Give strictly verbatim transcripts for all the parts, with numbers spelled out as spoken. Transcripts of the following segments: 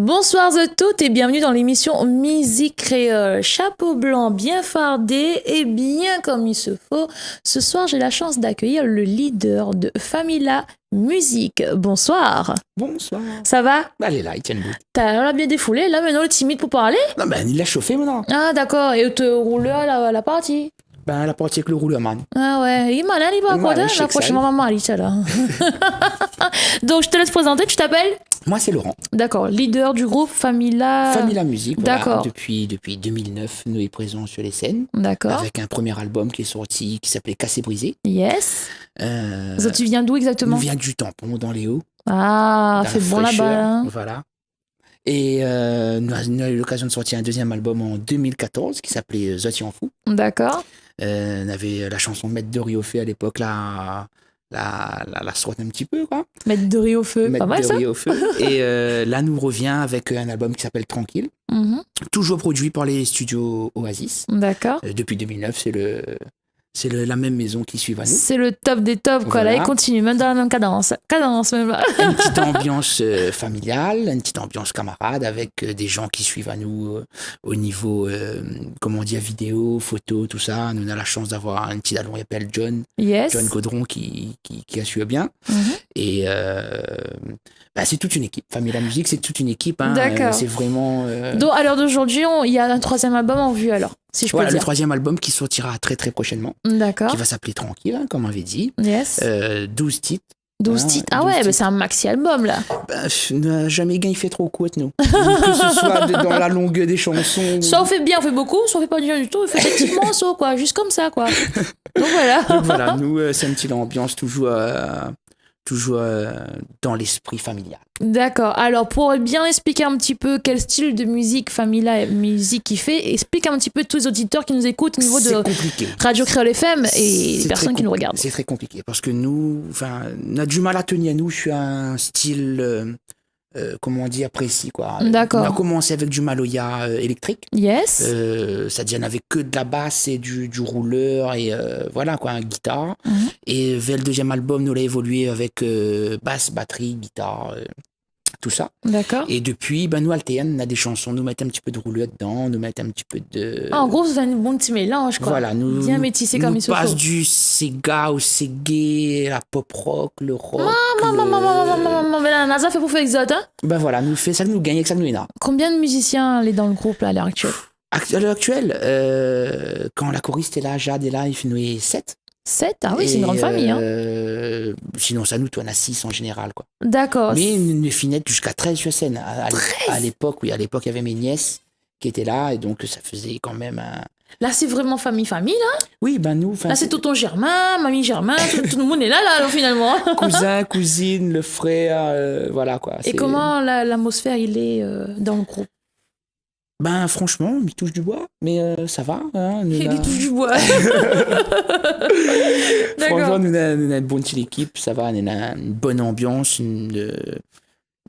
Bonsoir à toutes et bienvenue dans l'émission Musique Créole. Chapeau blanc, bien fardé et bien comme il se faut. Ce soir, j'ai la chance d'accueillir le leader de Famila Musique. Bonsoir. Bonsoir. Ça va ? Alé la, i tien debout. Ou la bien défoulé, la, mintnan, lé timid pou parlé ? Non, bin, li la shofé, mintnan. Ah, dakor. É out roulèr, la, la parti ? Bin, la parti avèk le roulèr, man. Ah ouais, li lé malin, li, par kont, hein. Li lé malin, shé sa. La proshèn foi, ma mari, sa, la. Donc, je te laisse présenter, tu t'appelles ? Moi, c'est Laurent. D'accord, leader du groupe Famila. Famila Musique, voilà, depuis, depuis deux mille neuf, nou lé prézan sur les scènes. D'accord. Avec un premier album qui est sorti, qui s'appelait Cassé Brisé. Yes. Euh, Zot i vien d'où exactement ? Nou vien du Tampon, dans les Hauts. Ah, i fé bon laba, hein. Dans la fraîcheur, voilà. Et, euh, nou la, nou la u l'occasion de sortir un deuxième album en deux mille quatorze qui s'appelait, euh, Zot i an fou. D'accord. Euh, nou lavé la chanson Mèt do ri o fé à l'époque, la, la, la, la sort un petit peu, quoi. Mèt do ri o fé, pa mal, sa. Mèt do ri o fé. Et, euh, la, nou revien avec, euh, un album qui s'appelle Tranquille. Mhm. Toujours produit par les studios Oasis. D'accord. Euh, depuis deux mille neuf, c'est le, c'est le, la même maison qui suit anou. C'est le top des tops, quoi. Voilà. La, i kontinié, mèm dan la mèm kadans. Kadans, mèm la. Une petite ambiance, euh, familiale, une petite ambiance camarade avec, euh, des gens qui suivent anou, euh, au niveau, euh, comment dire, vidéo, photo, tout ça. Nou, nou na la chance d'avoir un petit dalon, i apèl John. Yes. John Caudron qui, qui, qui assure bien. Mhm. Et, euh, bah, c'est toute une équipe. Famila Musique, c'est toute une équipe, hein. D'accord. Euh, c'est vraiment, euh, donc, à l'heure d'aujourd'hui, on, il y a un troisième album en vue, alors, si je peux dire. Voilà, le troisième album qui sortira très, très prochainement, d'accord, qui va s'appeler Tranquille, hein, comme on avait dit. Yes. Euh, douze titres. Douze titres. Hein, douze titres. Ah ouais, mais c'est un maxi album, là. Bah, pff, nou la zamé gingn fé tro kourt, nou. Que ce soit de, dans la longueur des chansons. Soit on fait bien, on fait beaucoup, soit on fait pas bien du tout, on fait des petits morceaux, quoi, juste comme ça, quoi. Donc voilà. Donc voilà, nou, euh, c'est une petite ambiance toujours, euh, toujours, euh, dans l'esprit familial. D'accord. Alors, pour bien expliquer un petit peu quel style de musique Famila Musique i fé, explique un petit peu tous les auditeurs qui nous écoutent au niveau de Radio Kréol F M et les personnes qui nous regardent. C'est très compli-, c'est très compliqué parce que nou, enfin, nou na du mal à tenir, nou, sur un style, euh, euh, comment dire, précis, quoi. D'accord. Nou la komansé avec du maloya, euh, électrique. Yes. Euh, c'est-à-dire, nou navé que de la basse et du, du rouleur et, euh, voilà, quoi, un guitare. Mhm. Et vers le deuxième album, nou la évolué avec, euh, basse, batterie, guitare, euh, tout ça. D'accord. Et depuis, ben, nou alterne, nou na des chansons, nou mèt un petit peu de rouleur dedans, nou mèt un petit peu de... Ah, en gros, c'est un bon petit mélange, quoi. Voilà, nou, bien métissé comme il se faut. Nou pas du séga ou séga, la pop rock, le rock, le... Maman, maman, maman, maman, maman, mé la, na zafèr pou fé égzot, hein ? Ben voilà, nou fé sak nou gingn, èk sak nou néna. Combien de musiciens lé dans le groupe, là, à l'heure actuelle ? Act-, à l'heure actuelle, euh, kan la korist lé la, Jade lé la, i fé, nou lé sept. Sept ? Ah oui, c'est une grande famille, hein. Et, euh, sinon, sa nou tourn à six en général, quoi. D'accord. Mé nou, nou fine jusqu'à treize sur scène. À, à l'é-, à l'époque, oui, à l'époque, il y avait mes nièces qui étaient là, et donc ça faisait quand même un... Là, c'est vraiment famille, famille, là ? Oui, ben nou, enfin, c'est tonton Germain, mamie Germain, tout, tout le monde est là, là, alors, finalement. Cousin, cousine, le frère, euh, voilà, quoi. Et comment la, l'atmosphère, il est, euh, dans le groupe ? Ben, franchement, mi toush du boi, mé, euh, sa va, hein, nou na... Li toush du boi. D'accord. Franchement, nou na, nou na une bonne petite équipe, sa va, nou na une bonne ambiance, une, euh,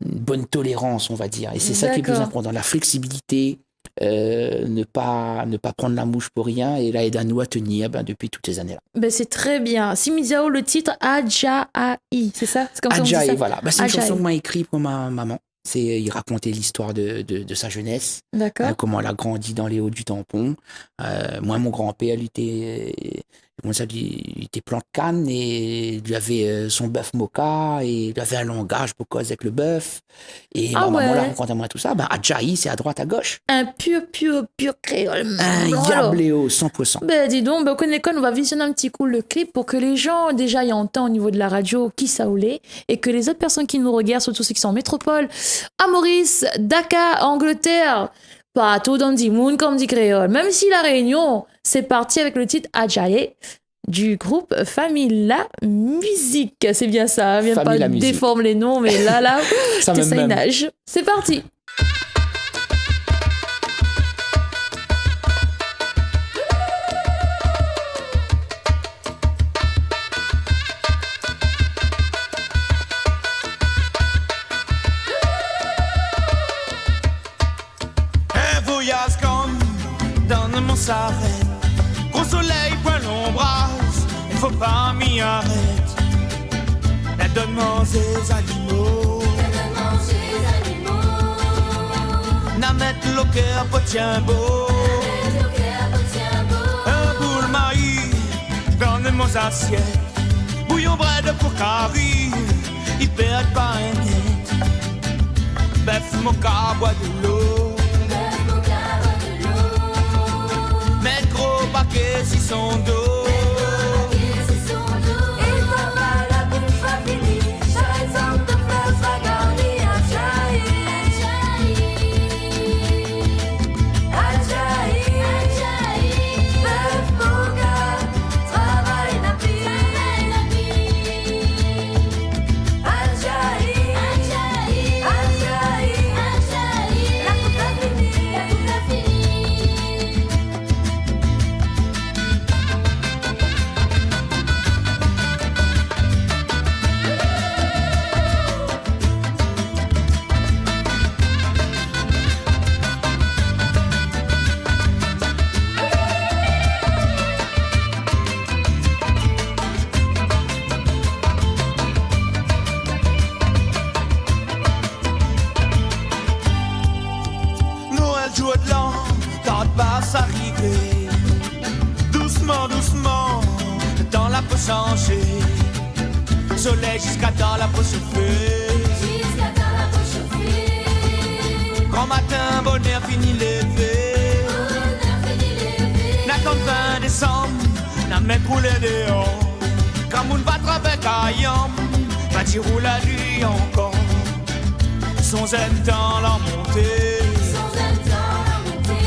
une bonne tolérance, on va dire. Et c'est ça qui est plus important, la flexibilité, euh, ne pas, ne pas prendre la mouche pour rien, et la èd anou à tenir, ben, depuis toutes ces années-là. D'accord. Ben, c'est très bien. Si mi di aou le titre Adjaï, c'est ça ? C'est comme ça qu'on dit ça ? Adjaï, voilà. Ben, c'est une chanson que moi j'ai écrite pour ma maman. C'est, il racontait l'histoire de, de, de sa jeunesse, hein, comment elle a grandi dans les Hauts du Tampon. D'accord. Euh, moi, mon grand-père, li té, koman sa, li, li té plant kann é li lavé, euh, son bèf moka é li lavé un langage pou koz avèk le bèf. Ah ouais. É ma maman la rakont amoin tout sa. Ben, Adjaï, c'est à droite, à gauche. Un pur, pur, pur créole, man. Un diabléo, cent pour cent. Ben, dis donc, ben, ou koné koi, nou va visionn un petit coup le clip pour que les gens, déjà, i antann au niveau de la radio kisa ou lé. Et que les autres personnes qui nous regardent, surtout ceux qui sont en métropole, à Maurice, Dakar, Angleterre, partou dan dimoun, comme dit Créole, même si La Réunion, c'est parti avec le titre Adjaï du groupe Famila Musique. C'est bien ça, hein, viens pas déformer les noms, mais là, là, t'es sa ménage. Famila Musique. C'est parti. In voyaz konm dann mon sarèt, gro solèy, poin lonbraz, i fo pa mi arèt. La donn manzé zanimo. La donn manzé zanimo. Kèr pou tienbo. In boul mayi dann mon zasièt. Bouyon brèd pou kari, i pèrd pa in mièt. Bèf mon ka bwar dolo. Mèt gro paké si son do. Noèl jour de l'an, tarde pa sa arivé. Dousman, dousman, tan la pou sanzé. Solèy ziska tan la pou shofé. Ziska tan la pou shofé. Gran matin, bonèr fini lévé. Bonèr fini lévé. Na tann fin désanm, na mèt roulé déor. Kan moun va travay kayanm, va dir roul ali ankor. Son zèm tan la monté. Son zèm tan la monté.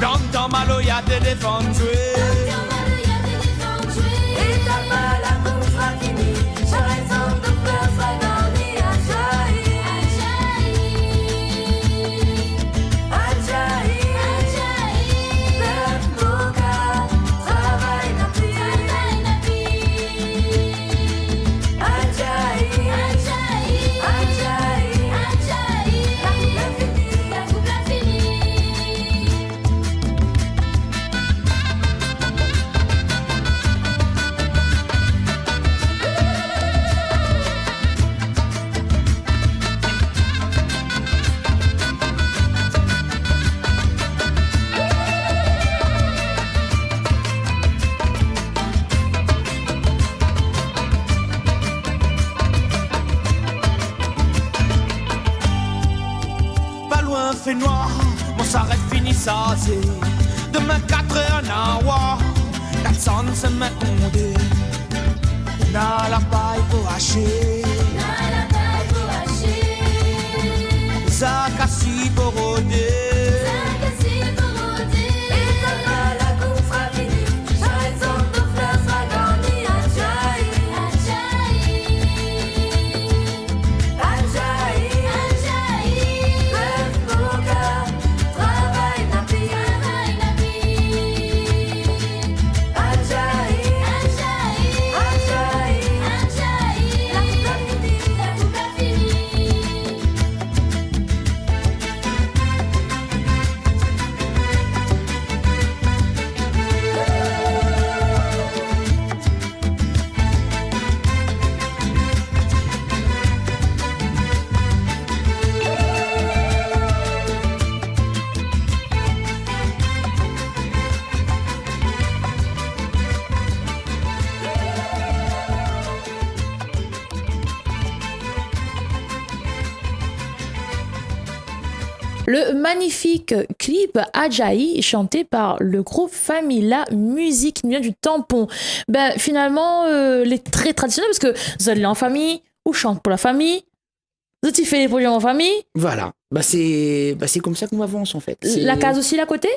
Dann tan maloya té défann zoué. Dann tan maloya té défann zoué. É ta pa la kours va fini. Sa rézon de flèr sa garni a Jaï. A Jaï. A Jaï. A Jaï. Bèf mon ka, travay na pi. Travay na pi. Pa loin fé noir, mon sarèt fini sazé. Domin katrèr na oir, kat san sé min ondé. Na la pay pou ashé. Na la pay pou ashé. Zaka si pou rodé. Zaka si pou rodé. É ta pa la kours va fini. Sa rézon de flèr sa garni a Jaï. A Jaï. A Jaï. A Jaï. Bèf mon ka, travay na pi. Travay na pi. A Jaï. A Jaï. A Jaï. A Jaï. La kours va fini. La kours va fini. Le magnifique clip Adjaï, chanté par le groupe Famila Musique, qui vient du Tampon. Ben, finalement, euh, lé trè tradisionèl, parske zot lé an fami, ou shant pou la fami, zot i fé lé program an fami. Voilà. Bah, sé, bah, sé konmsa ke nou avans, an fèt. Sé la kaz osi, la koté ?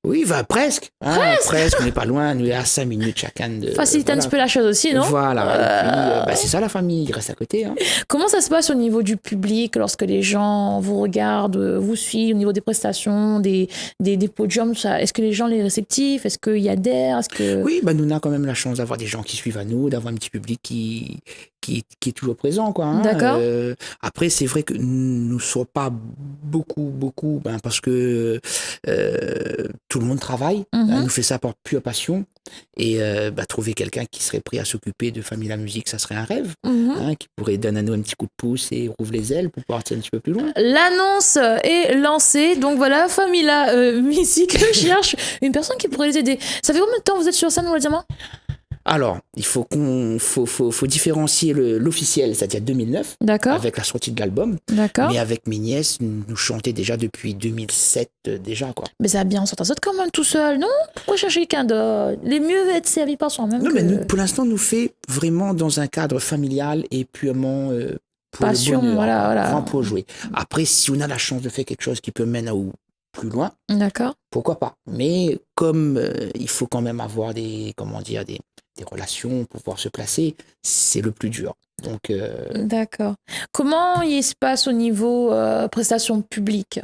Oui, va, prèsk, hein, prèsk. Prèsk, nou lé pa loin, nou lé a sink minit shakinn de, fasilite in ti pé la shoz osi, non ? Voilà. Et puis, euh, bah, c'est ça la famille, il reste à côté, hein. Comment ça se passe au niveau du public lorsque les gens vous regardent, euh, vous suivent au niveau des prestations, des, des, des podiums, tout ça ? Est-ce que les gens lé réceptifs ? Est-ce qu'il y a d'air ? Est-ce que... Oui, bah, nou na kan mèm la shans d'avoir des gens qui suivent anou, d'avoir un petit public qui, ki, ki lé toujour prézan, koi, in. Dakor. Euh, apré, sé vré ke nou sort pa bokou, bokou, bin, parske, euh, tout le moun i travay, in, nou fé sa par pur pasion. É, euh, ba, trouv kèlkin ki sré pré a s'okipé de Famille La Musique, sa sré in rèv, in, ki pouré donn anou in ti kou d'pous é rouv lé zèl pou parti in ti pé pli loin. L'annonce est lancée. Donc voilà, Famille La, euh, Musique cherche une personne qui pourrait les aider. Ça fait combien de temps vous êtes sur scène, on va dire, moi ? Alors, il faut qu'on, faut, faut, faut différencier le, l'officiel, c'est-à-dire deux mille neuf, D'accord. avec la sortie de l'album. D'accord. Mais avec mes nièces, nous, nous chantions déjà depuis deux mille sept, euh, déjà, quoi. Mé sa la bien sort azot kan mèm tousèl, non ? Poukoi shèrsh kèlkin d'ot ? Lé myé èt sèrvi par soi-mèm. Non, mé nou, pou l'instan, nou fé vréman dan in kad familial é purman, euh, pou le bonheur, koi. Pasion, voilà, voilà. Vréman pou zoué. Apré, si nou na la shans de fèr kékshoz ki pé amenn aou pli loin, D'accord. pourquoi pas ? Mé kom, euh, i fo kan mèm avoir dé, koman dir, dé, dé relasion pou pouvoir se plasé, sé le pli dur. Donk, euh, D'accord. Koman i spas o nivo, euh, prestasion piblik ?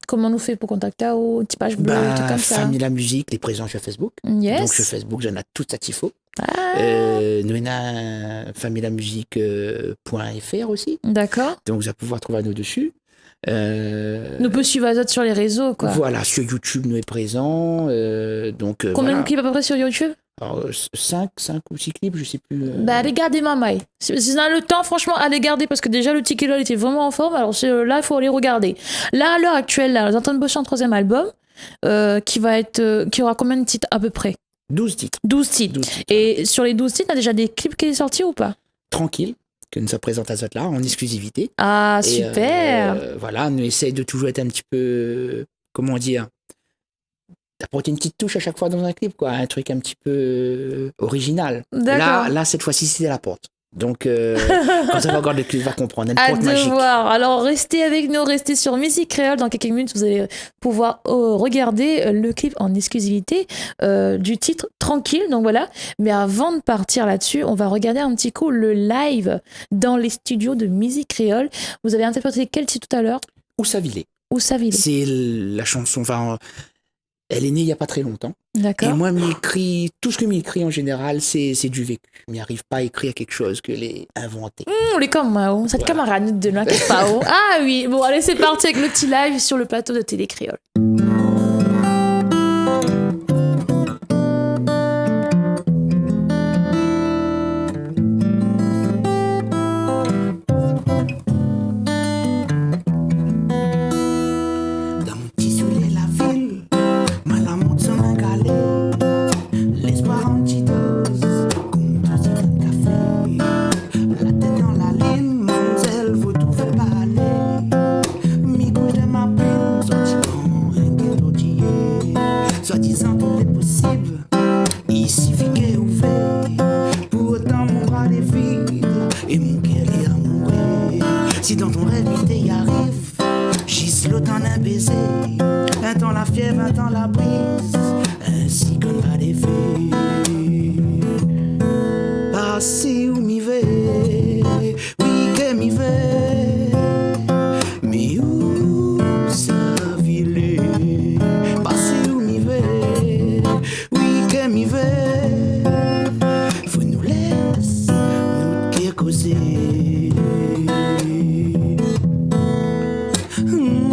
Koman nou fé pou kontakté aou, ti paj blé, ba, tout konmsa ? Famille La Musique, lé prézan sur Facebook. Yes. Donk, sur Facebook, zot na tout sak i fo. Ah. Euh, nou néna famille la musique, euh, point F R osi. D'accord. Donk, zot i pé trouv anou dési. Euh, Nou pé suiv azot sur lé rézo, koi. Voilà, sur YouTube, nou lé prézan. Euh, donk, euh, Konbien voilà. de clip à peu près sur YouTube ? Alors, euh, cinq, cinq ou six clips, je sais plus, euh. Ba, alé gardé, mamay. Si, si zot na le tan, franshman, alé gardé, parske déza, le ti kilo, li lété vréman an form. Alor, sé, euh, la, i fo alé rogardé. La, a l'heure actuelle, la, nou lé antrin de bosé in troizièm album, euh, ki va èt, euh, ki nora konbien de tit à peu près ? Douz tit. Douz tit. Douz tit, voilà. É sur lé douz tit, na déza dé clip ki lé sorti ou pa ? Tranquille, ke nou sa prézant azot la, an éksklizivité. Ah, super. É, euh, voilà, nou éssèy de toujour èt in ti pé, euh, koman dir, d'aport in ti toush a shak foi dan in clip, koi, in trik in ti pé, euh, orizinal. D'accord. La, la, sèt foi-si, sé la port. Donk, euh, kan zot va rogard le clip, zot va konprann. Une porte magique. À devoir. Alors, restez avec nous, restez sur Musique Créole. Dans quelques minutes, vous allez pouvoir, euh, regarder, euh, le clip en exclusivité, euh, du titre Tranquille. Donc voilà. Mais avant de partir là-dessus, on va regarder un petit coup le live dans les studios de Musique Créole. Vous avez interprété quel titre tout à l'heure ? Ousa vilé. Ousa vilé. Sé la shanson, anfin, euh, èl lé né i na pa tré lontan. D'accord. É moin, mi ékri, tout sak mi ékri an zénéral, sé, sé du vécu. Mi ariv pa ékrir kékshoz ke lé invanté. Hmm, ou lé kom moin, ou. Sèt Voilà. kamarad de loin, kèk par, ou. Ah oui, bon, allez, c'est parti avec le petit live sur le plateau de Télé Kréol. Dan mon ti solèy lavil, ma la mont son magalé. Lèspoir an ti doz, konm tout ti grin kafé. La tèt dan la lin, manmzèl, fo trouv palé. Mi koush dan ma plim, soi-dizan, in kèl or i yé. Soi-dizan, tout lé posib. I sifi ke ou vé, pou otan mon bra lé vid, é mon kèr lé amouré. Si dan ton rèv mi té i ariv, zis lo tan in bézé, in tan la fièv, in tan la briz, insi konm pa défé. Parsi ou mi vé, oui ke mi vé, mé ousa vilé, parsi ou mi vé, oui ke mi vé, fo nou lès nout kèr kozé. Hmm,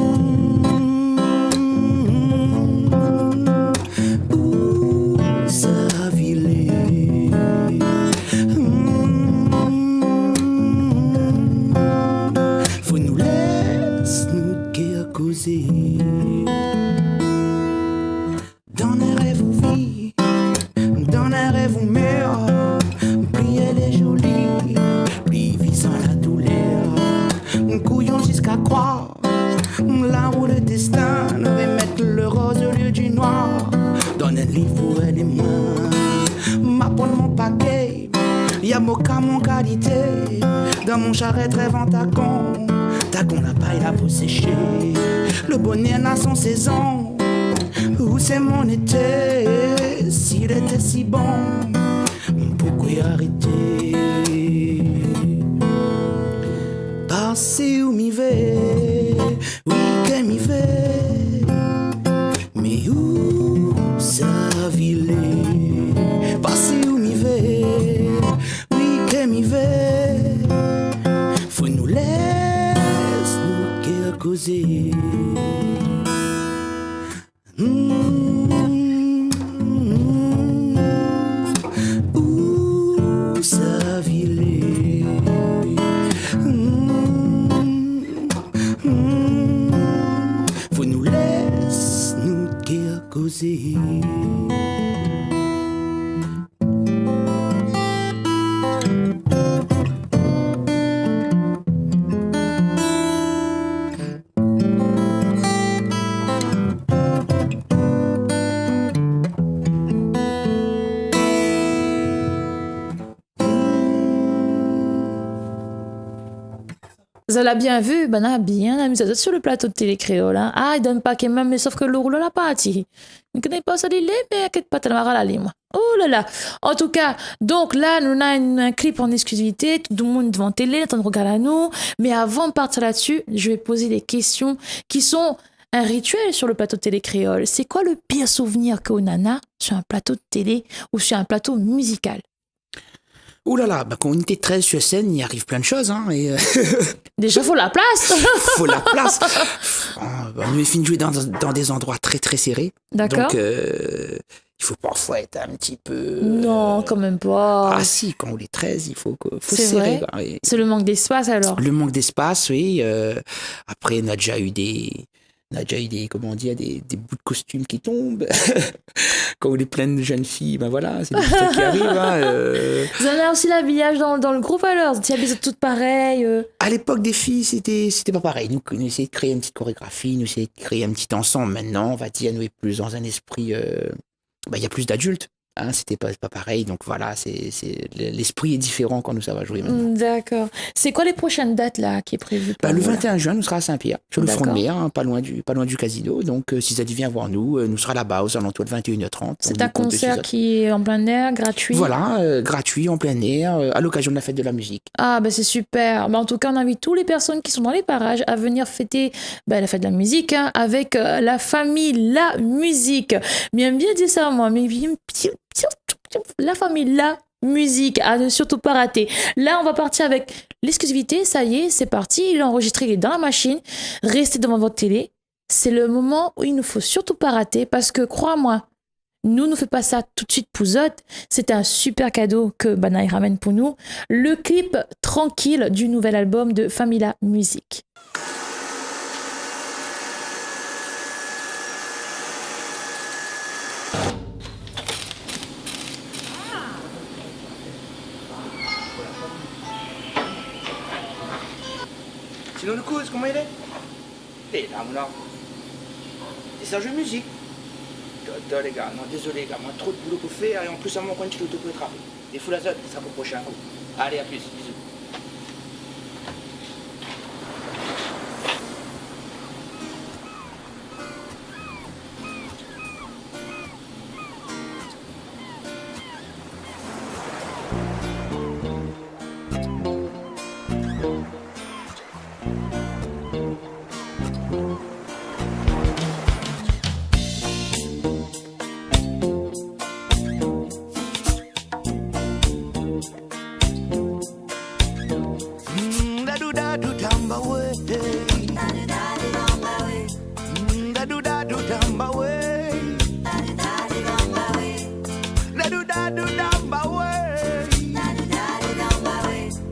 ousa vilé. Hmm, fo nou lès nout kèr kozé. Dan in rèv ou vi, dan in rèv ou mèr, pli èl lé zoli, pli vi san la doulèr. Kouyon ziska kroi, la rou le dèstin, nou remèt le roz o lié di noir. Dan in liv pou èl é moin, ma pran mon paké, ya mo ka, mon kalité. Dan mon sharèt rèv an takon, takon la pay la po séshé. Le bonèr na son sézon, ou sé mon été. Si lété si bon, poukosa arété ? Parsi ou mi vé, oui ke mi vé, mé ousa vilé. Parsi ou mi vé, oui ke mi vé, kozé. Hmm, hmm, ousa vilé. Hmm, hmm, fo nou lès nout kèr kozé. Zot la bien vu, banna la bien amizé azot sur le plato de Télé Kréol, in. Ah, i donn pa kèmèm, mé sof ke lo roulo la parti. Mi koné pa ousa li lé, mé inkièt pa, talmara la li, moin. Oh la la. An tou ka, donk la, nou néna in, in klip an éksklizivité, tout domoun dovan télé, lé antrinn rogard anou. Mé avan de partir la-dsi, mi sa poz dé késtion ki son in rituèl sur le plato de Télé Kréol. Sé koi le pir souvnir ke ou néna sur in plato de télé ou sur in plato mizikal ? Ou la la, ba, kan nou té trèz sur sèn, i ariv plin de shoz, in, é, euh, déza, fo la plas. Fo la plas. Ah, ba, nou la fine zoué dan, dan dé zandroi trè, trè séré. Dakor. Donk, euh, i fo parfoi èt in ti pé, non, euh, kan mèm pa. Ah si, kan ou lé trèz, i fo ke, fo séré, koi, oui. Sé vré ? Sé le mank d'éspas, alor ? Le mank d'éspas, oui, euh, apré, nou la déza u dé, nou la déza u dé, koman dir, dé, dé bout de kostim ki tonm. Kan ou lé plin de jenn fiy, bin voila, sé dé trik ki ariv, in, euh. Zot néna osi labiaz dan, dan le group, alor ? Zot i abiy tout parèy, euh ? A lépok dé fiy, sété, sété pa parèy. Nou, nou éséy kré in ti korégrafi, nou éséy kré in ti ansanm. Mintnan, on va dir, nou lé plis dan in éspri, euh, ba, néna plis d'adilt, in, sété pa, pa parèy. Donk voila, sé, sé, le, léspri lé diféran kan nou sava zoué mintnan. Mm, dakor. Sé koi le proshèn dat la ki lé prévu pou zot la ? Ba, le vingt et un juin, nou sra a Saint-Pierre, sur le front de mer, in, pa loin du, pa loin du casino. Donk, euh, si zot i anvi vien voir nou, euh, nou sra laba aux alentours de vingt et une heures trente. Donk, nou kont si zot. Sé in konsèr ki lé an plin èr, gratuit ? Voila, euh, gratuit, an plin èr, euh, à l'occasion de la fête de la musique. Ah, ben, sé super. Ben, an tou ka, on invit tout le moun ki lé dan le paraz a vnir fété, ben, la fèt de la mizik, in, avèk, euh, la fami La Mizik. Mi èm bien dir sa, moin, mé mi èm bien, la fami La Mizik, a ne surtout pa raté. La, on va partir avèk l'éksklizivité, sa i lé, sé parti, li lé anrozistré, li lé dan la mashine. Rès dovan vot télé. Sé le moman ousa i fo surtout pa raté, parske, kroi amoin, nou, nou fé pa sa tout de suit pou zot. Sé in super kado ke banna i ramèn pou nou. Le clip Tranquille du nouvel album de Fami La Mizik. Sinon, le kouz, koman i lé ? Lé la, mon homme. Désanz de mizik. Atann, atann, lé gars. Non, dézolé, lé gars. Moin, tro de boulo pou fèr. É an plis, amoin, ankor in ti loto pou trapé. Défoul azot, sa pou proshin kou. Alé, a plis. Bizou. Mm, dadou, dadou, damba, wé. Mm, dadou, dadou, damba, wé. Dadou, dadou, damba, wé.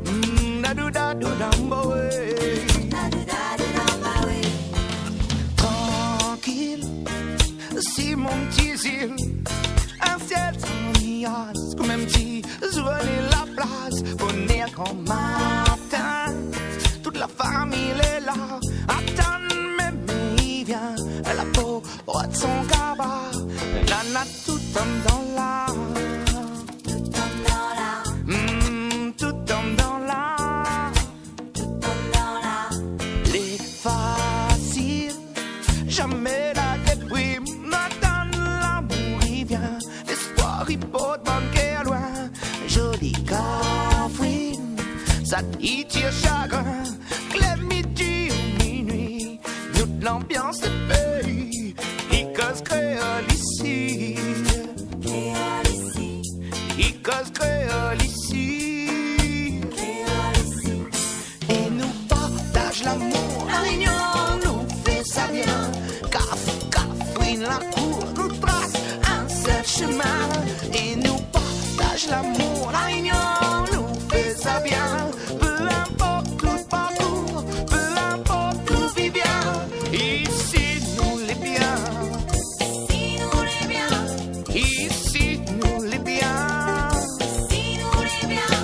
Mm, dadou, dadou, damba, wé. Trankil, si mon ti zil, in sièl san niaz, konm in ti zolé la plas, bonèr gran matin, tout la fami lé la, atann, mémé i vien, la po rod son kaba, nana tout andan la. Tout andan la. Mm, tout andan la. Tout andan la. Lé fasil, zamé la déprim, atann lamour i vien, léspoir i port bann kèr loin, zoli kafrine, sa i tir shagrin, klèr midi ou minui, nout lanbians de péi, i koz kréol isi. Kréol isi. I koz kréol isi. Kréol isi. É nou partaz lamour. La Rényon, Shomin é nou partaj lamour. La Rényon, nou fé sa bien. Peu importe le parcours, peu importe où vit bien, ici nou lé bien. Ici nou lé bien. Ici nou lé bien. Ici nou lé bien.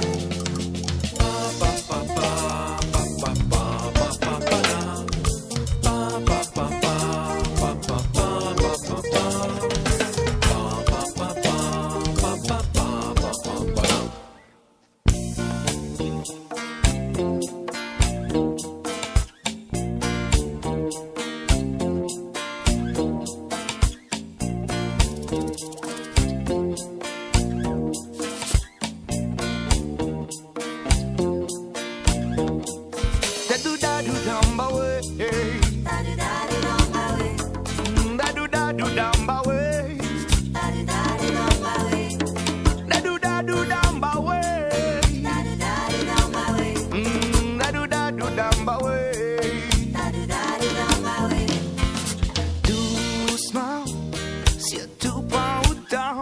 Dadou, dadou, damba, wé. Dadou, dadou, damba, wé. Mm, dadou, dadou, damba, wé. Dadou, dadou, damba, wé. Dadou, dadou, damba, wé. Dadou, dadou, damba, wé. Mm, dadou, dadou, damba, wé. Dadou, dadou, damba, wé. Dousman, sirtou pran out tan.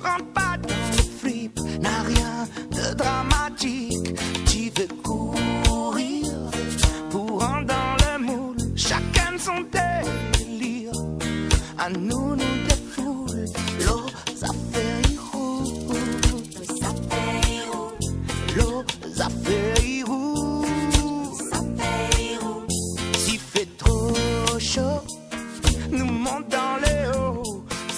Rant pa dan le flip, na rien de dramatik. Tu veux courir pour rentrer dans le moule. Chacun son délire. Anou, nou défoul, lo zafèr i roul. Lo zafèr i roul. Lo zafèr i roul. Lo zafèr i roul. Si fé tro sho, nou mont dan lé o.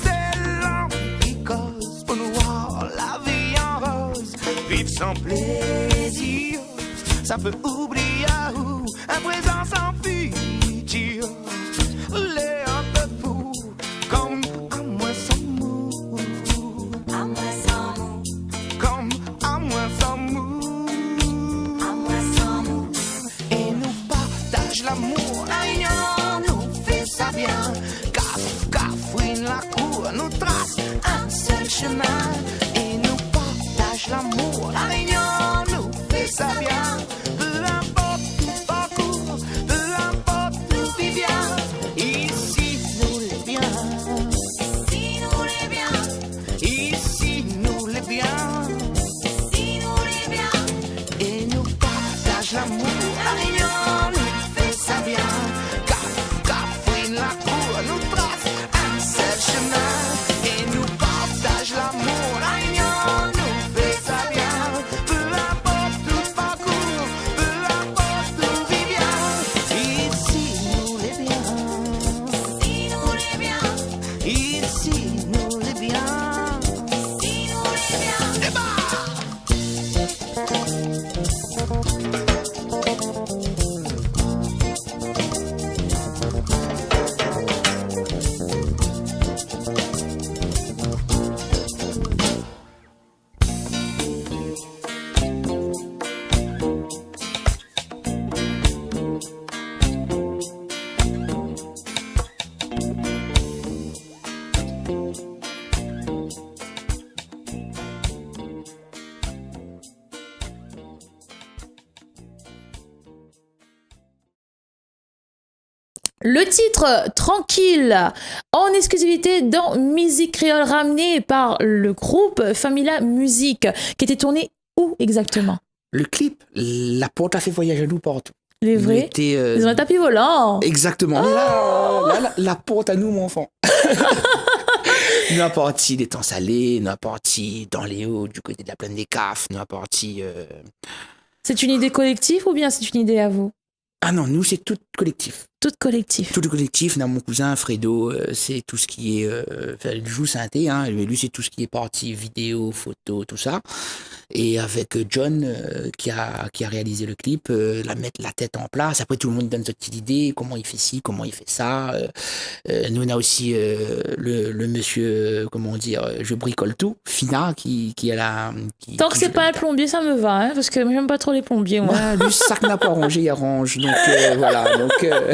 Sé lanvi i koz pou nou voir la vi an roz. Viv san plézir, sa pé oublié aou. In prézan san fitir. Lé in pé fou, kom amoin san mou. Amoin san mou. Kom amoin san mou. Amoin san mou. É nou partaj lamour. La Rényon, nou fé sa bien. Kaf, kaf, fouine la kour, nou tras in sèl shomin. É nou partaj lamour. La Rényon, nou fé sa bien. Peu importe le parcours, peu importe où vit bien. Ici nou lé bien. Ici nou lé bien. Ici nou lé bien. Ici nou lé bien. É nou partaj lamour. La Rényon, nou fé sa bien. Kaf, kaf, fouine la kour, nou tras in sèl shomin. É nou partaj lamour. La Rényon, nou fé sa bien. Peu importe le parcours, peu importe où vit bien. Ici nou lé bien. Ici nou lé bien. Ici nou lé bien. Ici nou lé bien. Débat ! Le titre, Tranquille, en exclusivité dans Musique Créole, ramené par le groupe Famila Musique, qui était tourné où exactement ? Le clip, la port la fé voyaz anou partou. Lé vré ? Nou lété, euh, Ils ont un tapis volant. Exactement. Oh ! Mé la, la, la, la port anou, mon anfan. Nou la parti Létan Salé, nou la parti dan lé o, du koté de la Plaine des Cafres, nou la parti, euh, C'est une idée collective ou bien c'est une idée à vous ? Ah non, nou, sé tout kolektif. Tout kolektif. Tout kolektif. Na mon kouzin Fredo, euh, sé tout ce qui est, euh, enfin, li jou synthé, hein, mé li, sé tout ce qui est parti vidéo, photo, tout ça. Et avec, euh, John, euh, qui a, qui a réalisé le clip, euh, la mèt la tèt an plas. Apré, tout le monde i donn son ti lidé, koman i fé si, koman i fé sa. Euh, euh, nou, na osi, euh, le, le monsieur, euh, comment dire, euh, je bricole tout, Fina, qui, qui est la, Tant que c'est pas un plombier, ça me va, hein, parce que moi, j'aime pas trop les plombiers, moi. Ouais, li, sak na pa aranzé, li aranz. Donc, euh, voilà. Donc, euh,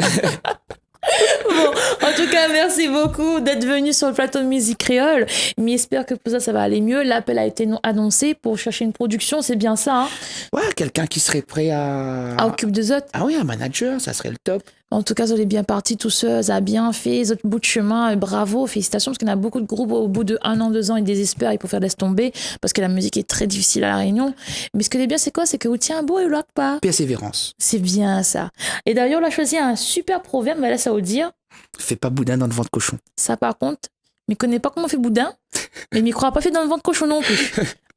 Bon, en tout cas, merci beaucoup d'être venu sur le plateau de Musique Créole. Mi espèr ke pou sa, sa va alé myé. L'appel a été non-, annoncé pour chercher une production, c'est bien ça, hein ? Ouais, quelqu'un qui serait prêt à... À occuper des autres. Ah oui, un manager, ça serait le top. An tou ka, zot lé bien parti tousèl, zot la bien fé zot bout shemin, é bravo, félisitasion, parske néna bonpé de group, o bout de in an, dé zan, i dézéspèr, i pé fé lès tonbé, parske la mizik lé trè difisil a La Rényon. Mé sak lé bien, sé koi ? Sé ke ou tien bon é ou larg pa. Pèrsévérans. Sé bien sa. É dayèr, ou la shoizi in sipèr provèrb, mé la, sa ou di, fé pa boudin dan le vant koshon. Sa, par kont, mi koné pa koman fé boudin, mé mi kroi pa fé dan le vant koshon non pli.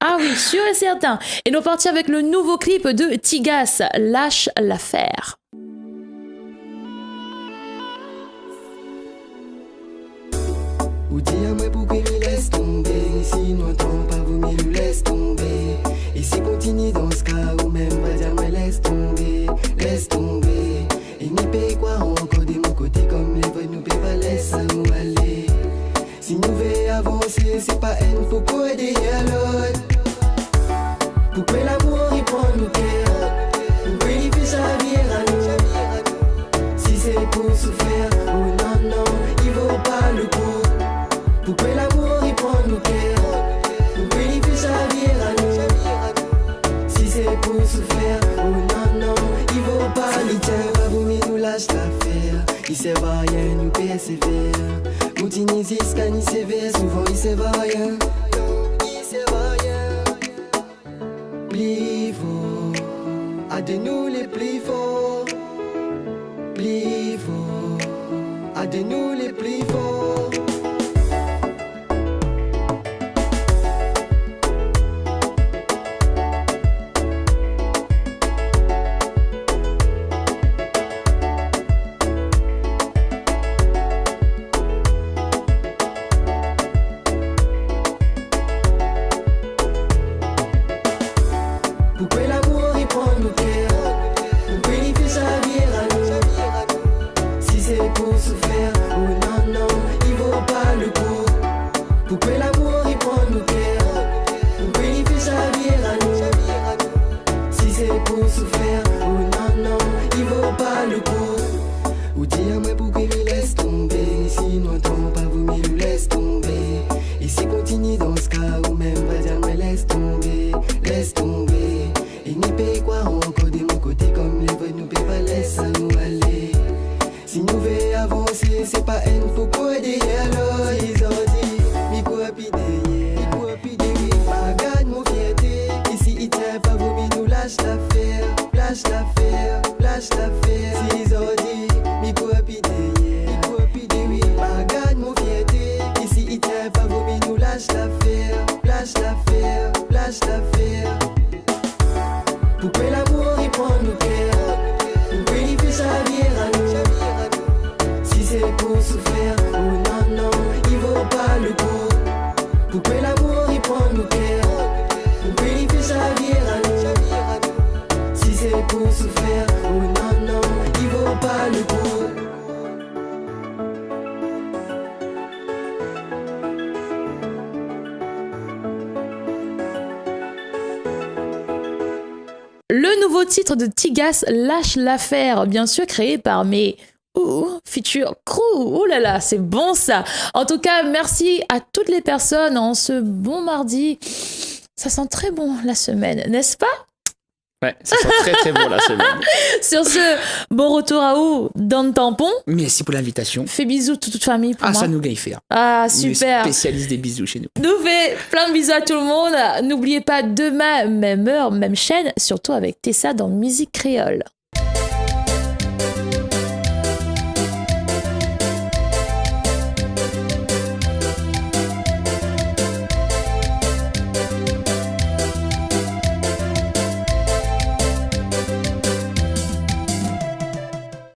Ah oui, sir é sèrtin. É nou parti avèk le nouvo klip de Tigas, Lâche l'affaire. Ou di amoin poukosa mi lès tonbé, sinon tan pa vo mié nou lès tonbé. É si kontinié dan se ka, ou mèm va di amoin lès tonbé, lès tonbé. É mi pé kroi ankor de mon koté, kom lé vré nou pé pa lès amour alé. Si nou vé avansé, sé pa inn pou kour dèrièr lot. Pou ke lamour i pran nout kèr, pou ke li fé sa vir anou. Si sé pou soufèr, oh non, non, i vo pa le kou. Pou ke lamour i pran nout kèr, pou ke li fé sa vir anou. Si sé pou soufèr, oh non, non, i vo pa le kou. Si i tien pa, vo mié nou lâsh lafèr. I sèrv arien nou pèrsévèr. Kontinié ziska ni sévèr, souvan i sèrv arien. I sèrv arien. Pli for, a de nou lé pli for. Pli for, a de nou lé pli for. Pou ke lamour i pran nout kèr, pou ke li fé sa vir anou. Si sé pou soufèr, oh non, non, i vo pa le kou. Pou ke lamour i pran nout kèr, pou ke li fé sa vir anou. Si sé pou soufèr, oh non, non, i vo pa le kou. Ou di amoin poukosa mi lès tonbé, sinon tan pa vo mié nou lès tonbé. É si kontinié dan se ka, ou mèm va di amoin lès tonbé, lès tonbé. É mi pé kroi ankor de mon koté, kom lé vré nou pé pa lès amour alé. Si nou vé avansé, sé pa inn pou kour dèrièr lot. Si zot i di mi kour pi dèrièr, mi kour pi dèrièr, pa gard mon fièrté. É si i tien pa, vo mié nou lâsh lafèr, lâsh lafèr, lâsh lafèr. Si zot i di mi kour pi dèrièr, mi kour pi dèrièr, pa gard mon fièrté. É si i tien pa, vo mié nou lâsh lafèr, lâsh lafèr, lâsh lafèr. Pou ke lamour i pran nout kèr, pou ke li fé sa vir anou. Si sé pou soufèr, oh non, non, i vo pa le kou. Pou ke lamour i pran nout kèr, pou ke li fé sa vir anou. Si sé pou soufèr, oh non, non, i vo pa le kou. Le nouveau titre de Tigas, Lâche l'affaire, bien sûr créé par mes, ouh, future crew. Ouh là là, c'est bon ça. En tout cas, merci à toutes les personnes en ce bon mardi. Ça sent très bon la semaine, n'est-ce pas ? Ouais, ça sent très, très bon la semaine. Sur ce, bon retour à vous dan Tampon. Merci pour l'invitation. Fé bizou tout, tout famiy pou moin. Ah, sa nou gingn fé. Ah, super. Nou lé spésialis dé bizou shé nou. Nou fé plin de bizou à tout le monde. N'oubliez pas, demain, même heure, même chaîne, surtout avec Tessa dans Musique Créole.